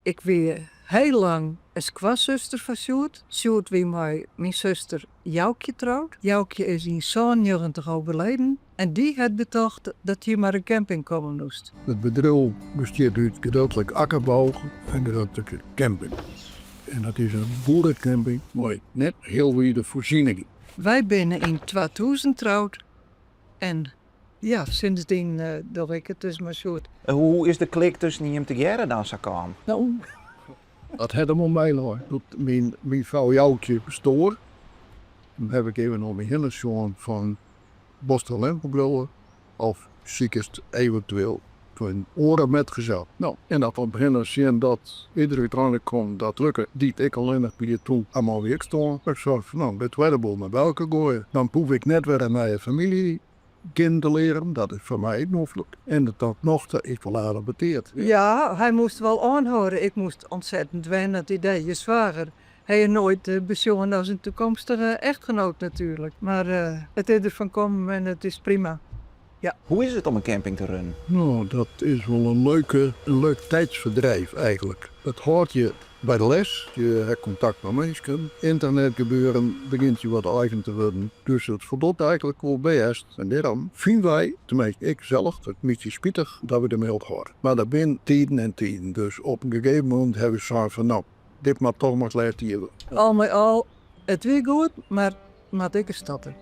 Ik wie hiel lang in skoansuster fan Sjoerd. Sjoerd wie mei myn suster Joukje troud. Joukje is yn 97 overleden en dy hat betocht dat hjir mar in camping komme moast. It bedriuw bestiet út gedeeltlik akkerbou en gedeeltlik camping. En dat is in boerecamping mei net hiel wide foarsieningen. Wy binne yn 2000 troud en ja, sindsdien doch ik it dus mei Sjoerd. Hoe is de klik tusken jim tegearre dan sa kaam? No, dat hat him oan my lein. Doe't myn frou Joukje stoar, toen haw ik even om my hinne sjoen fan wolst allinnich bliuwe of sikest eventueel in oare metgezel. No, en dat om hinne sjen dat is der úteinlik kommen dat Lukke, dy't ek allinnich wie toen har man wie ek stoarn, ik sei fan no, litte wy de boel mar by elkoar goaie. Dan hoech ik net wer in nije famylje kennen te learen, dat is foar my ek noflik. En tot noch ta is wol aardich beteard. Ja, hy moast wol oanhâlde. Ik moast ontzettend wenne, it idee, je swager ha je noait besjoen as in toekomstige echtgenoot natuerlik. Mar it is der fan kommen en it is prima. Ja. Hoe is it om in camping te runnen? No, dat is wol in leuke, in leuk tijdsverdrijf eigenlijk. Dat hâldt je by de les, je ha kontakt mei minsken, ynternetgebeuren begjint je wat eigen te wurden. Dus it foldocht eigenlijk wol bêst. En dêrom fine wy, tenminste ik sels, it in bytsje spitich dat we dermei ophâlde. Mar der binne tiden en tiden, dus op in gegeven momint hawwe we sein fan no, dit moat toch mar it lêste jier wurde. Al mei al, it wie goed, mar moat ek ris stoppe.